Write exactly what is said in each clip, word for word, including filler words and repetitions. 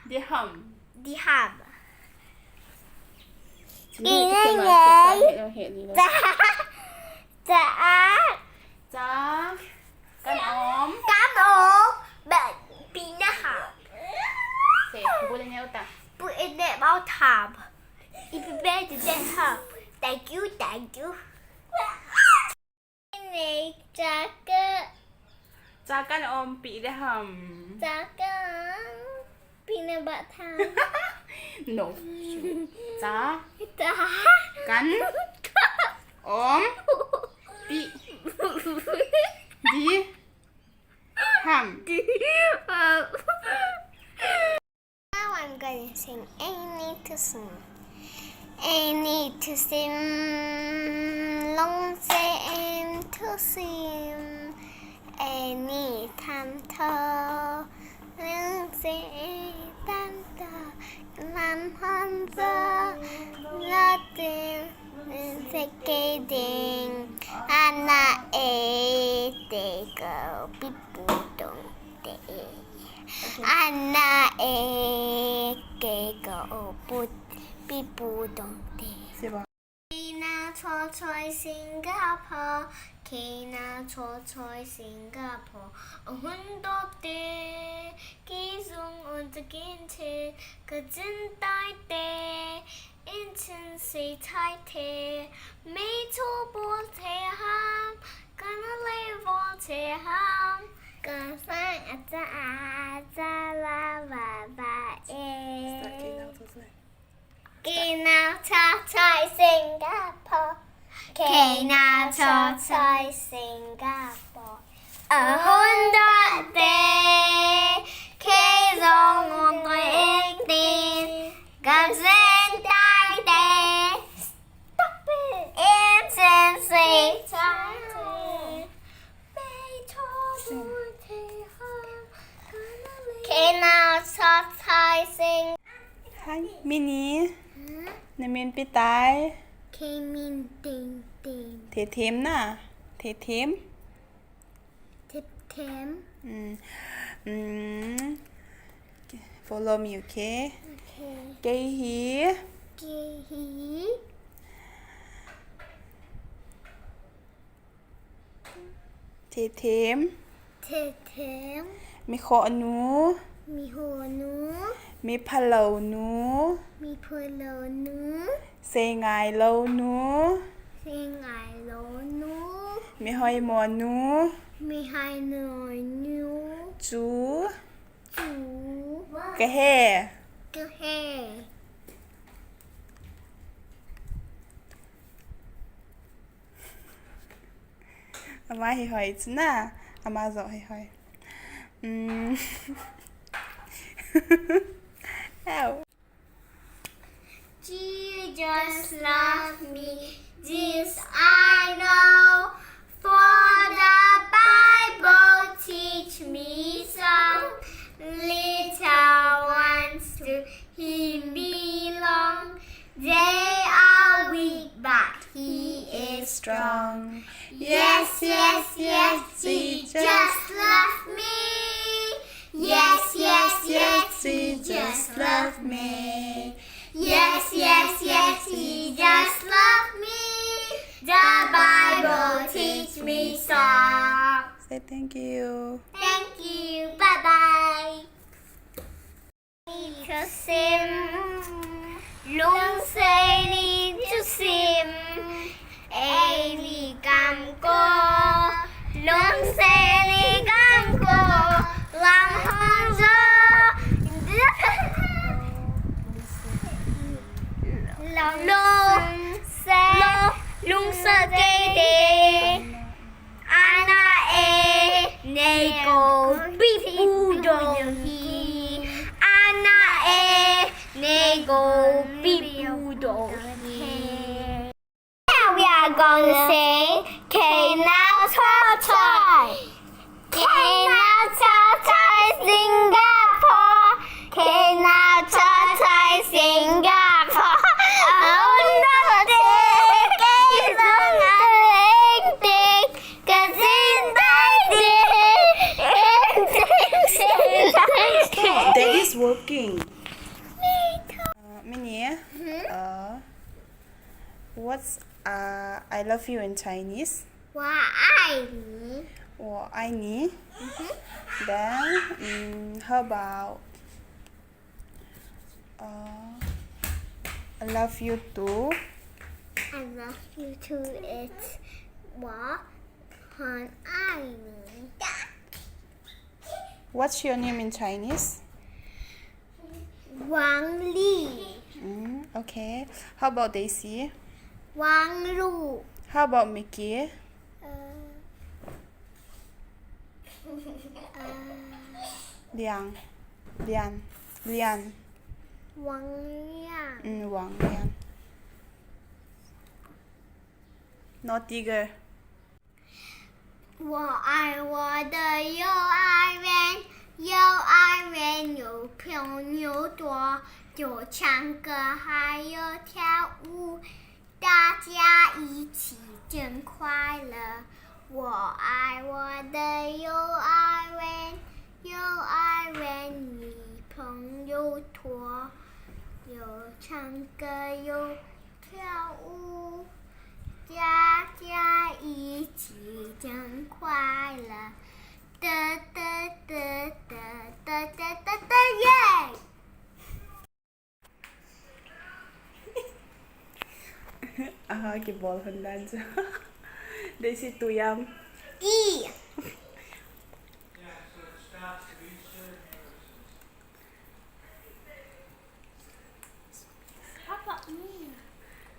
Dirham. Dirham. Chini, ina, ina, ina, ina, ina. Cha. Cha. Cha. Kan om. Kan om. Ba, pina ha. Say, bu le neu ta. Bu le neu ta. Ipi be de de ha. Thank you, thank you. Nei, cha ka. Cha kan om pi de ham. Cha kan pi na ba tha. No. Cha. Cha. Kan. Om. Pi. Di. Ham. Di. Ham. Now I'm gonna sing Any to Sing. Any to Sing, long say Any to Sing. Any time to, long say Any time to. Lam hon zo, nothing is a kidding. Ana e te go, people don't te. Ana e ke ko o put pipu dong te. Siba. Kei na cho choi Singapore, kei na cho choi Singapore. A hun dok te, kei zong un ta kin te, ka chin tai te, in chin sei tai te, mei cho bol te ham, ka na lei bol te ham. Ka sang a cha a cha la ba ba e. Start kei na cho choi. Kei na cho choi Singapore. Kei na cho choi Singapore. A hun dok te, kei zong un ta kin te, ka chin tai te. Stop it. In chin sei tai te. Kei na cho choi Sing. Hi, Mini. Hmm? Na min ipi tai? Kei min Ting Ting. Thei them na? Thei them? Thei them. Hmm. Hmm. Follow me, okay? Okay. Kei hi. Kei hi. Thei them. Thei them. Mi khoh nu. Mi khoh nu. Mi phalou nu. Mi phalou nu. Sei ngai lou nu. Sei ngai lou nu. Mi hoimo nu. Mi hoimo nu. Chu. Chu. Ka he. Ka he. Ama hi hoi chu na. Ama zo hi hoi. Mm. Ow. Jesus love me, this I know, for the Bible teach me so. Little ones to him belong. They are weak, but he is strong. Yes, yes, yes, Jesus love me. Yes, yes, yes, Jesus love me. Yes, yes, yes, Jesus love me. The Bible teach me so. Say thank you. Thank you. Bye bye. Ni thusim, lungset ni thusim, ei ni gamko, lungset ni gamko, lam hong zo, lungset, lungset kei te. Ana e, nei ko pipu dong hi. Ana e, nei ko pipu dong hi. Now we are going to sing Kei Nau Cho Choi. Kei Nau Cho Choi Singapore. Kei Nau Cho Choi Singapore. Oh, no, they, they, they, they, That is working. What's uh, I love you in Chinese? 我爱你。 我爱你。 Then, mm, how about uh, I love you too? I love you too. It's 我很爱你。 What's your name in Chinese? 王丽。 Mm, okay. How about Daisy? 王璐。 How about Mickey? 呃，呃， Liang. Lian. Lian. 王亮。 Mm, Wang Lian. Naughty girl. 我爱我的幼儿园，幼儿园有朋友多，有唱歌还有跳舞，大家一起真快乐。我爱我的幼儿园，幼儿园里朋友多，有唱歌有跳舞，大家一起真快乐。哒哒哒哒哒哒哒哒，耶！ Aha, kibol hon dan chu. Daisy, tu yam. I. Papa, mm.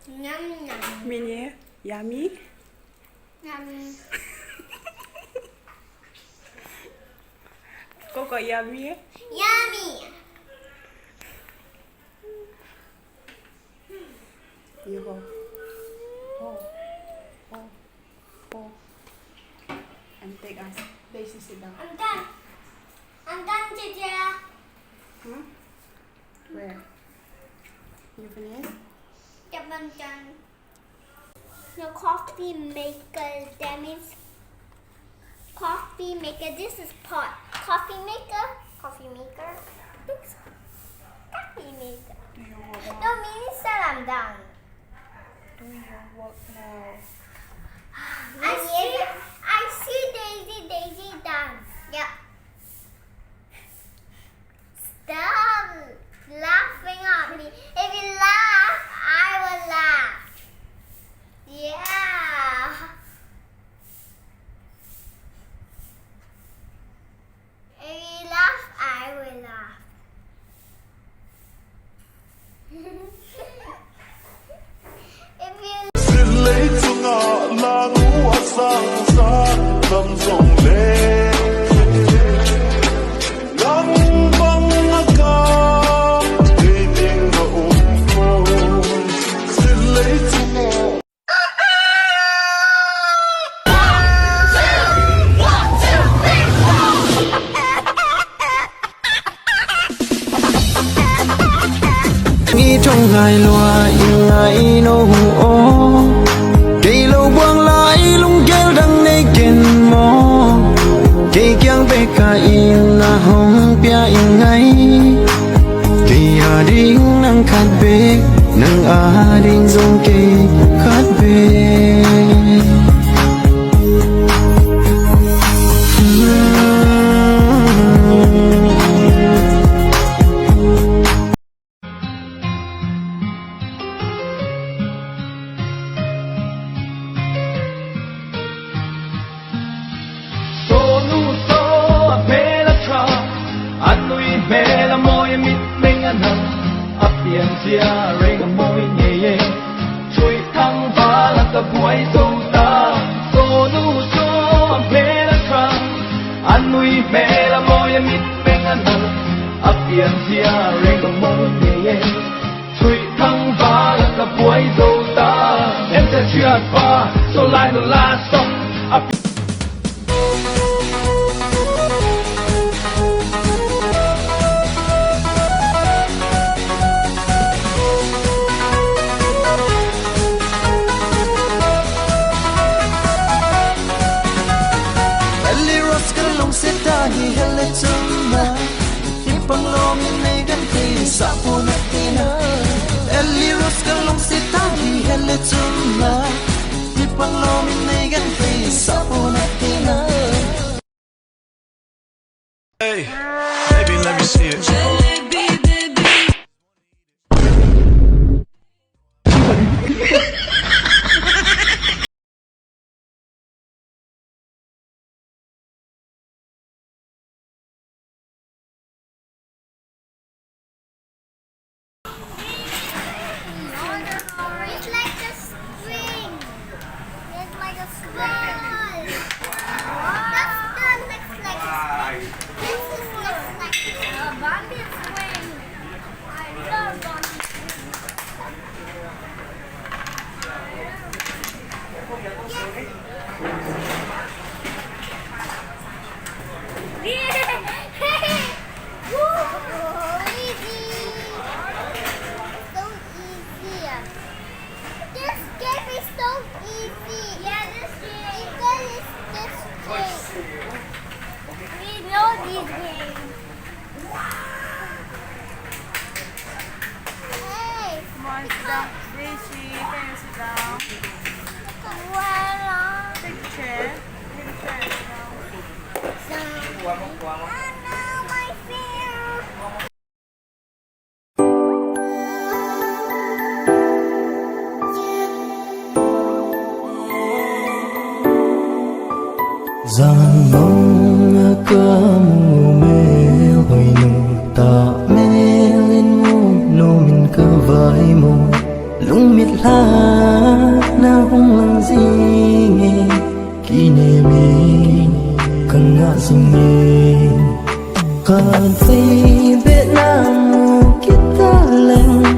Yum, yum. Mini, yummy. Yummy. Coco, yummy. Yummy. You hold. Hold. Hold. Hold. And take us. Daisy, sit down. I'm done. I'm done, Teacher. Hmm? Where? You finish? Yep, I'm done. Your coffee maker, that means coffee maker. This is pot. Coffee maker. Coffee maker. This coffee maker. Do your homework. No, meaning that I'm done. Do your work now. I see. I see Daisy. Daisy done. Yeah. Stop laughing at me. If you laugh, I will laugh. Yeah. If you laugh, I will laugh. If you Silei chunga lang u asang sang tam jong le, lang bang a ka, kei ding a um ko. Silei chunga. Ngi thong ngai lua i ngai no hu o. Kei lo buang lai lunggel dang nei ken mo. Kei kiang beka in na hong pia i ngai. Kei a ding nang khat bek, nang a ding jong kei khat bek. Sonu so a mel a tha, a nui mel a moi a mit meng a na, a pian sia reng a moi ngei e. Thui thang val a ka buai zo ta, sonu so a mel a tha, a nui mel a moi a mit meng a na, a pian sia reng a moi ngei e. Thui thang val a ka buai zo ta. Em te thiat pa, so lai no la song. A pi- Ellie Rose ka lungset a hi hele chunga. Hipang lom in nei kan thei sa pu na tina. Ellie Rose ka lungset a hi hele chunga. Hey, baby, let me see it. It's like a string. It's like a swirl. That's, that looks like a swing. This is looks like a Bambi swing. I love Bambi swing. Woo! Easy. So easy. This game is so easy. Yeah, this game. Because it's this game. We know this game. Hey. Come on, sit down. Daisy, can you sit down? Take a chair. Take a chair and sit down. Jan mong a kamu melhoinu, tah mel in mu nom in kavaimu. Lungmit lhah na hung lang jing e, kinem in kangah jing e. Khatvei beh namu kit taleng,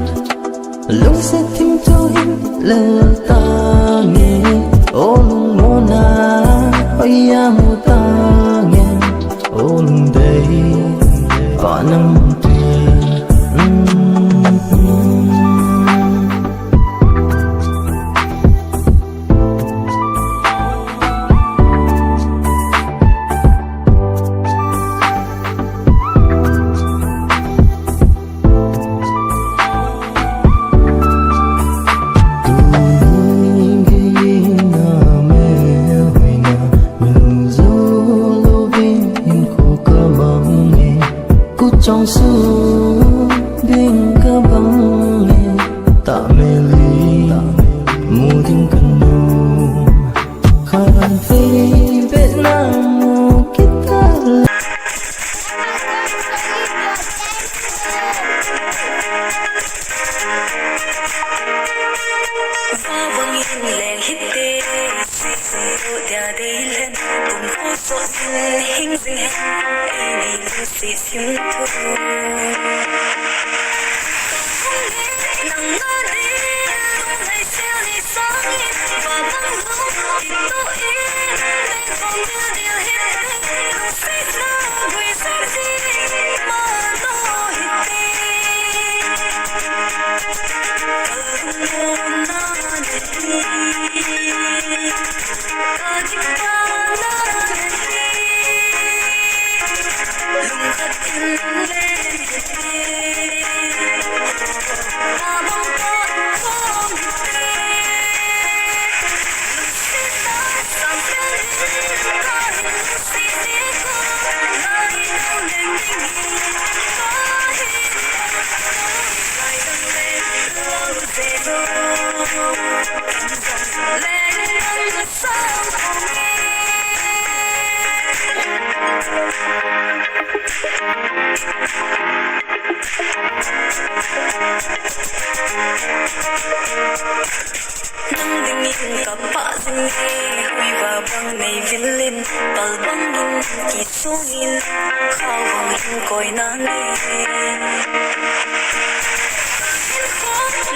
lungset thim chu hin lel tange. O lungmonna hoiya mu tange, o lungdei pa nang tui. Mm, mm. Tuni gei na melhoina, miljou louvin hinkho kamang e. Kut chong suding kabang e, tah mel in mu ding kanom. Khatvei beh namu kit taleng. Vabang in leng hite, sum dia dei len, kum ko so in hing jing hen, ei ni lungsi sim thu. Nang dingin kapah jing e, huiva bang nei vil in, pal bangin kisung in, khao hung hin koi nange.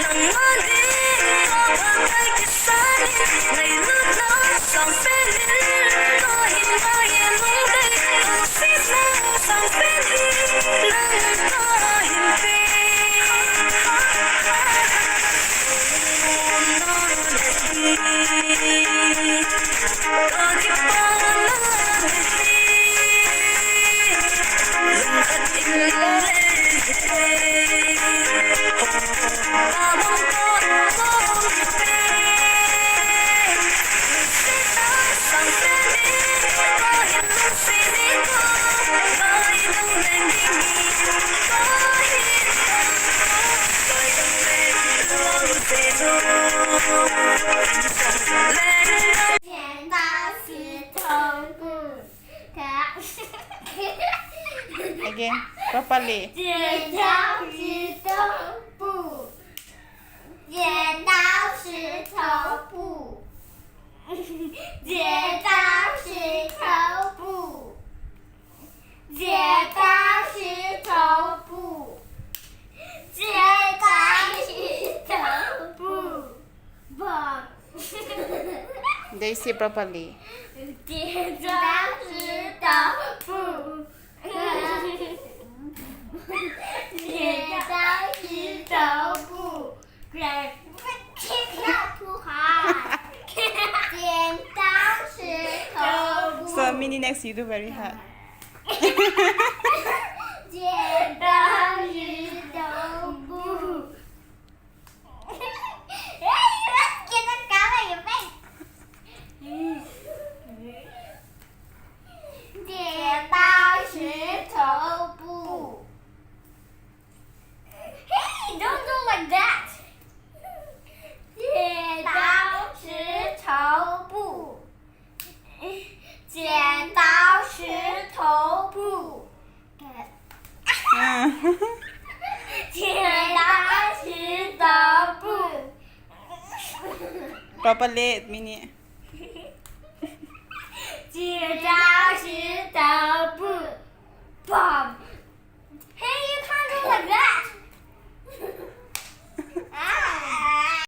Nang a ding, kapah kai kisan in, nei lut na sang pen in, kahin ngai e lungdei, kasit na sang pen in, nang kahin pe. 剪刀石头布。 Again, properly. 剪刀石头布。剪刀石头布。剪刀石头布。剪刀石头布。剪刀石头布。Bom. They say properly. 剪刀石头布。剪刀石头布。Not too hard. 剪刀石头布。 So, Mini, next you do very hard. 剪刀石头布。Hey, let's get the color your face. 剪刀石头布。Hey, don't do like that. 剪刀石头布。剪刀石头布。 Ah. 剪刀石头布。 Properly, Mini. 剪刀